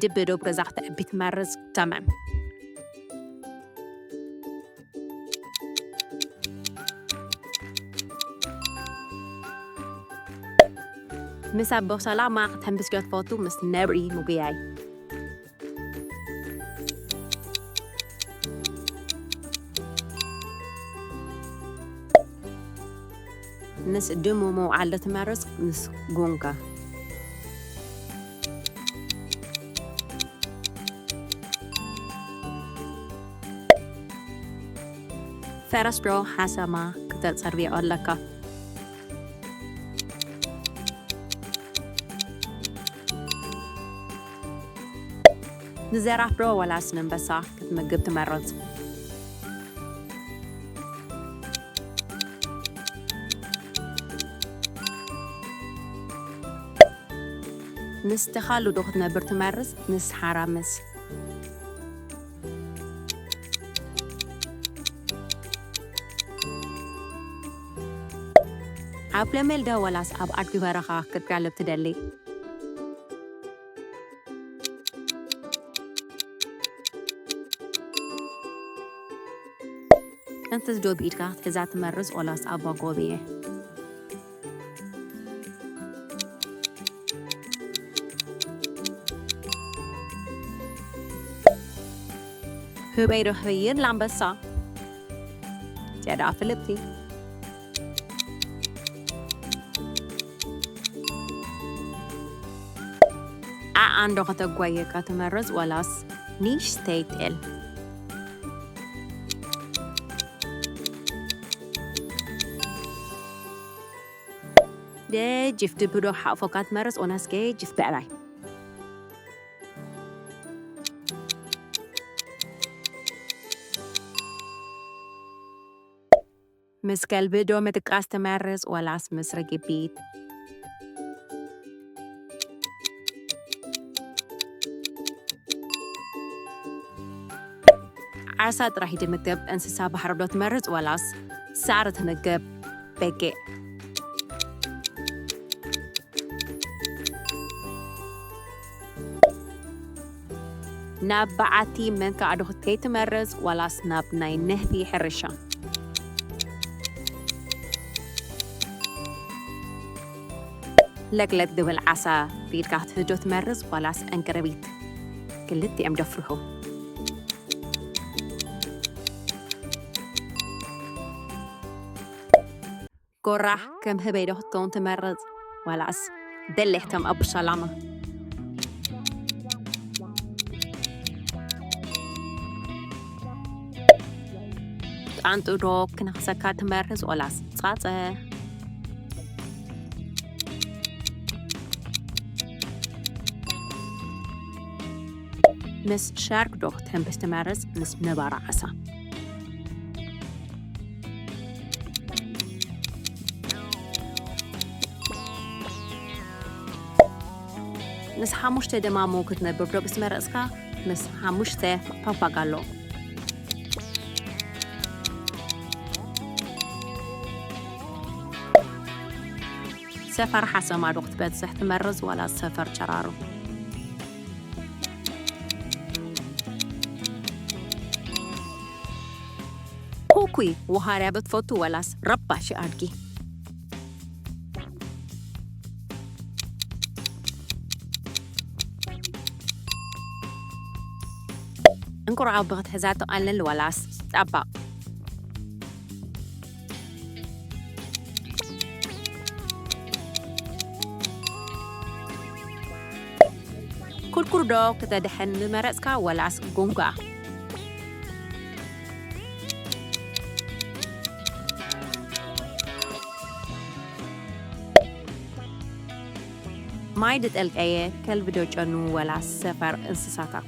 ድቢ ዶ ኣብ ገዛ ክተዕቢ ትመርጽ? ተመም። ምስ ኣቦ ሰላማ ክትሕምብስ ዶ ትፈቱ? ምስ ነብሪ ምጉያይ። ምስ ድሙ ምውዓል ዶ ትመርጽ? ምስ ጉንጋ። ፈረስ ዶ ሓሰማ ክተጸርዮ ኣለካ? ንዘራፍ ዶ ወላስ ንኣንበሳ ክትምግብ ትመርጽ? ምስ ተኻሉ ዶ ክትነብር ትመርጽ? ምስ ሓራምዝ። ኣብ ለመል ዶ ወላስ ኣብ ኣድጊ በረኻ ክትጋልብ ትደሊ? እንስስ ዶ ብኢድካ ክትሕዛ ትመርጽ ወላስ ኣባ ጎብየ? ህበይ ዶ ህይን ላምበሳ? እዚኣ ደኣ ፍልጥቲ። ዓዓን ዶ ከተጓየካ ትመርጽ ወላስ ንእሽተይ ጤል? ገጅፍ ድቢ ዶ ሓቕፎካ ትመርጽ ወላስ ገጅፍ ብዕራይ? ምስ ከልቢ ዶ ምድቃስ ትመርጽ ወላስ ምስ ርግቢት? ዓሳ ጥራሕ ድምገብ እንስሳ ባሕሪ ዶ ትመርጽ ወላስ ሳዕሪ ትምገብ በጊዕ? ናብ በዓቲ መንካዕ ዶ ክትከይድ ትመርጽ ዋላስ ናብ ናይ ንህቢ ሕርሻ? ለግለግ ዝብል ዓሳ ብኢድካ ክትሕዝ ዶ ትመርጽ ዋላስ ዕንቅርቢት? ክልቲኦም ደፍርሑ። ጎራሕ ከም ህበይ ዶ ክትከውን ትመርጽ ዋላስ በሊሕ ከም ኣቡ ሰላማ? ጣንጡ ዶ ክነኽሰካ ትመርጽ ዋላስ ጻጸ? ምስ ሻርክ ዶ ክትሕምብስ ትመርጽ ምስ ነባራ ዓሳ? ምስ ሓሙሽተ ደማሙ ክትነብር ዶ ምስ መረጽካ ምስ ሓሙሽተ ፓፓጋሎ? ሰፈር ሓሰማ ዶ ክትበጽሕ ትመርጽ ዋላ ሰፈር ጨራሩ? ኩኩይ ውሃርያ ዶ ትፈቱ ወላስ ረባሺ ኣድጊ? እንቁርዓው ብክትሕዛ ትቐልል ወላስ ጣባቕ? ኩርኩር ዶ ክተድሕን ምመረጽካ ወላስ ጉንጓ? ማይ ድጠልቀየ ከልቢ ዶ ጨኑ ወላስ ሰፈር እንስሳታት?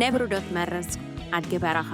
ነብሪ ዶ ትመርጽ ኣድጊ በረኻ?